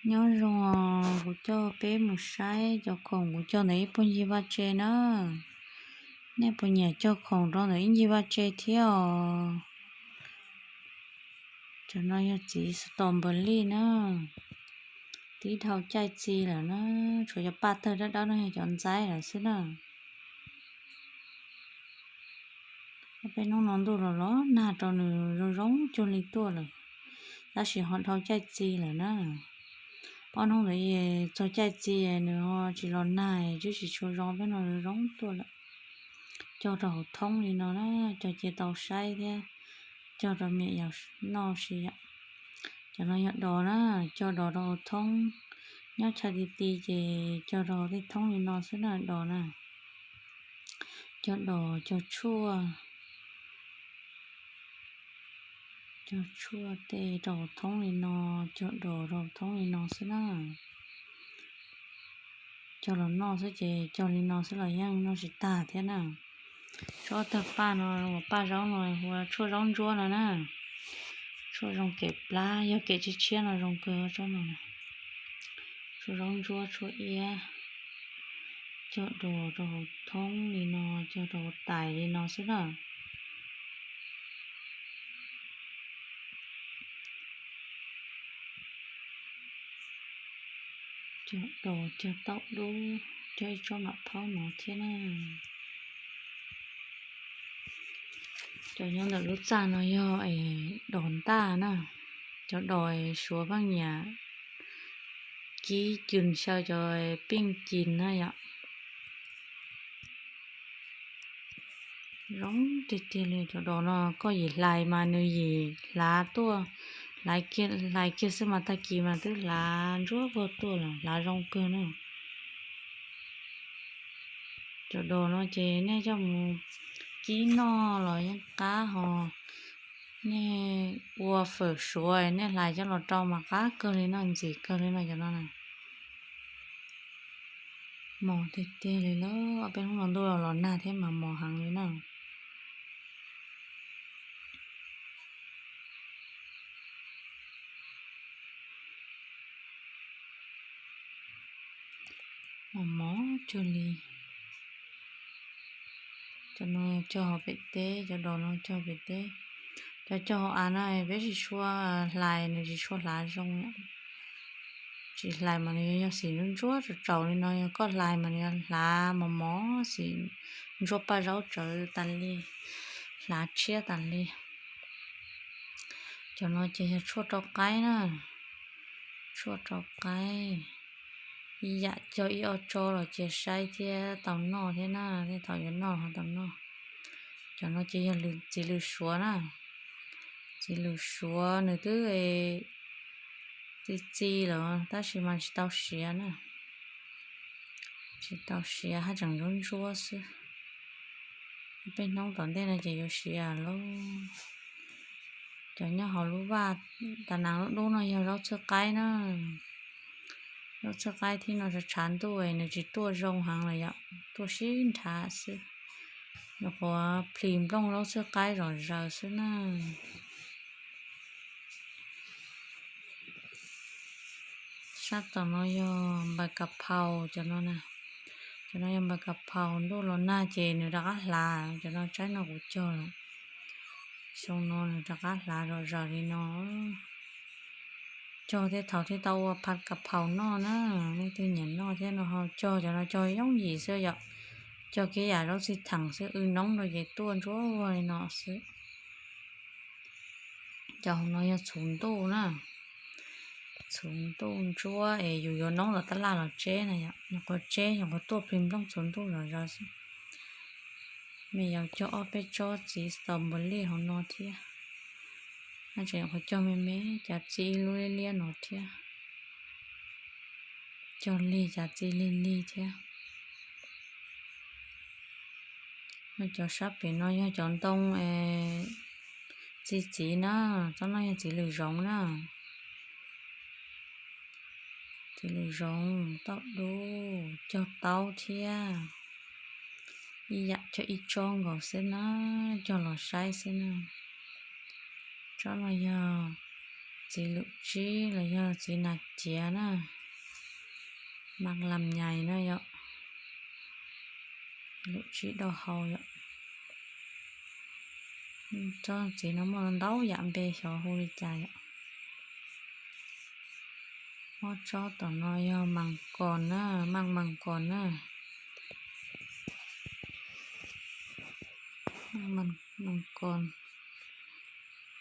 Nyob zoo, kuv coj peb mus saib cov khoom kuv cog ntawm ib puag ncig vaj tse na. Nej puas nyiam cog khoom rau ntawm ib ncig vaj tse thiab os? Cov no yog txiv strawberry na, twb dhau caij txi lawm na, tshuav cov paj tawg dawb dawb no yog cov ntxaib lawm xwb na. Peb hnub no ntuj los los nag rau nws zoo zoo cuag li tuaj lawm, tab sis ho dhau caij txi lawm na. Ob hnub ntawd txog caij txi nws ho tsis los nag, twb tsis tshua zoo, peb no zoo zoo tuaj lawm. Cog rau hauv thoob li no na, cog cia tau saib thiab cog rau me nyuam yaus noj si yom. Cov no yog dos na, cog dos rau hauv thoob, nyob chaw ti ti ces cog rau hauv tej thoob li no xwb na, dos na. Cog dos, cog tshuaj, cog tshuaj tej rau hauv thoob li no, cog dos rau hauv thoob li no xwb na. Cog los noj xwb ces cog li no xwb los yeej noj tsis tag thiab na. Tsob tawg paj no, paj zaub no hu ua tshuaj zaub ntsuab no na. Tshuaj zoo kem plab, yog kem tshiab tshiab no zoo kawg tsob no. Tshuaj zaub ntsuab, tshuaj iab, cog dos rau hauv thoob li no, cog rau hauv tais li no xwb na. Cog dos, cog taub dub, cog ib tsob mam phaub no thiab na. Cov nyob ntawm lub txaj no yog dos ntaj na, cov dos Suav pheej nyiam kib cws xyaw cov peej cig na yom. Zoo tiag tiag li cov dos no, koj yim hlais mas nws yim hlav tuaj, hlais kiag xwb mas tag kis mas twb hlav ntsuab kawg tuaj lawm, hlav zoo kawg na. Cov dos no ces nej coj mus kib noj los yeej qab, ho nej ua fawm Suav nej hlais coj los rau mas qab kawg li no, ntxim kawg li no cov no na. Mos tiag tiag li lawm, peb hnub no ntuj los los nag thiab mas mos heev li na. Mos mos cuag li. Cov no cog hauv pem teb, cov dos no cog pem teb. Cov cog hauv av no peb tsis tshua hlais, nws tsis tshua hlav zoo. Tsis hlais mas nws yog xim ntsuab ntsuab tsaus tsaus li no, yog koj hlais mas nws hlav mos mos xim ntsuab paj zaub tsawv tas li, hlav tshiab tas li. Cov no ces yog tshuaj rau qaib na, tshuaj rau qaib. Ib yam cog ib ob tsob los cia saib thiab tau noj thiab na, tej thaum yuav noj ho tau noj. Cov no ces yog txiv lws suav na, txiv lws suav nws twb txi txi lawm tab sis mas tsis tau siav na, tsis tau siav haj tseem ntsuab ntsuab xwb. Peb hnub tom ntej no ces yuav siav lauj. Cov nyob hauv lub vaj tas nas lub dub no yog zaub txhwb qaib na. Zaub txhwb qaib thib no tshav ntuj nws tsis tuaj zoo heev los yom, tuaj sib nrhav xwb. Nyuam qhuav plhis nplooj zaub txhwb qaib zom zaws xwb na. Sab tom no yog npawg kas phaus cov no na. Cov no yog npawg kas phaus, ntuj los nag ces nws rov qab hlav, cov no tsaib no kuv cog lawm. Xyoo no nws rov qab hlav zom zaws li no. Cog tej thaum thiaj tau ua phaj kas phaus noj na, leej twg nyiam noj thiab no ho cog, cov no cog yooj yim xwb yom. Cog kiag yam zaub txhwb theem xwb, wb noob rau ces tuaj ntsuab ua li no xwb. Cov hauv no yog txhuv ntuj na, txhuv ntuj ntsuab es yus yuav noob los tab laj los tseb na yom, nyuam qhuav tseb nyuam qhuav tuaj plhis nplooj txhuv ntuj zom zaws xwb. Me yaus cog ob peb tsob txiv strawberry hauv no thiab, haj tseem nyuam qhuav cog me me cav txiv ib lub liab liab no thiab, cog lig cav txiv lig lig thiab. Cov sab pem no yog cov ntoo txi txiv na, tsob no yog txiv lws zoov na. Txiv lws zoov, taub dub, cog taub thiab, ib yam cog ib tsob nkaus xwb na, cog los saib xwb na. Tsob no yog Txiv lwm tsib los yog txiv nas ciav na, mas lam nyais na yom, lwm tsib dau hau yom. Tsob txiv no muaj ntau yam npe xyov hu li cas yom. Ob tsob tom no yog mas koos na, mas mas koos na. Mas koos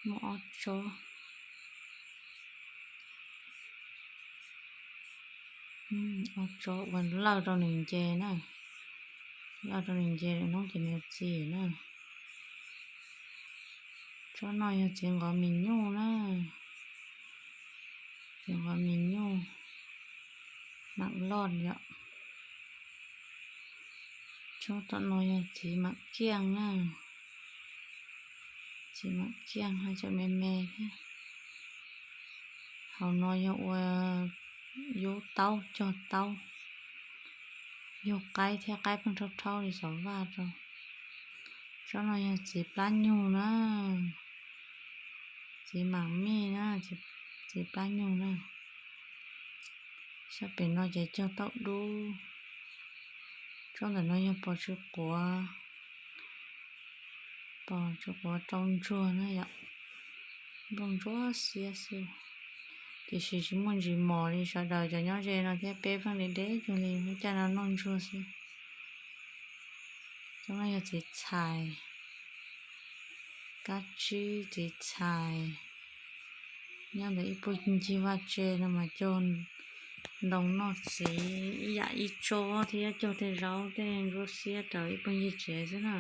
muaj ob tsob. Ob tsob ua lawj rau nws nce na, lawj rau nws nce lwm hnub ces nws yuav txi na. Tsob no yog txiv nqov mis nyuj na, txiv nqov mis nyuj, mam loj yom. Tsob tom no yog txiv mam kiaj na, txiv mam kiaj ho cov me me thiab. Hauv no yog ua yub taub cog taub, yug qaib thiab qaib pheej rhaub rhaub li xov vaj rau. Tsob no yog txiv plab nyug na, txiv mam mij na, txiv plab nyug na. Sab pem no ces cog taub dub. Tsob ntawm no yog pos tsw quav, pos tsw quav rau ntsuag na yom. Nplooj ntsuab xiab xwb, tiam sis tsis muaj ntsis mos li sawv daws cov nyob ze no thiab, peb pheej deb deb cuag li, lub caij no noj ntsuag xwb. Tsob no yog txiv txhais, kab tsib txiv txhais. Nyob ntawm ib puag ncig vaj tse no mas cog ntoo noj txiv ib yam ib tsob thiab, cog tej zaub tej ntsuab xiab raws ib puag ncig tsev xwb na.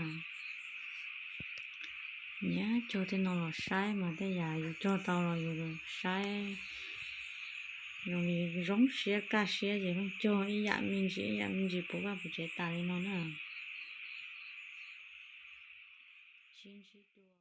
Nyiam cog tej no los saib mas tej yam yus cog tau los yus saib zoo li zoo siab kaj siab ces pheej cog ib yam me ntsis ib yam me ntsis puv vaj puv tsev tas li no na. Sib ntsib dua.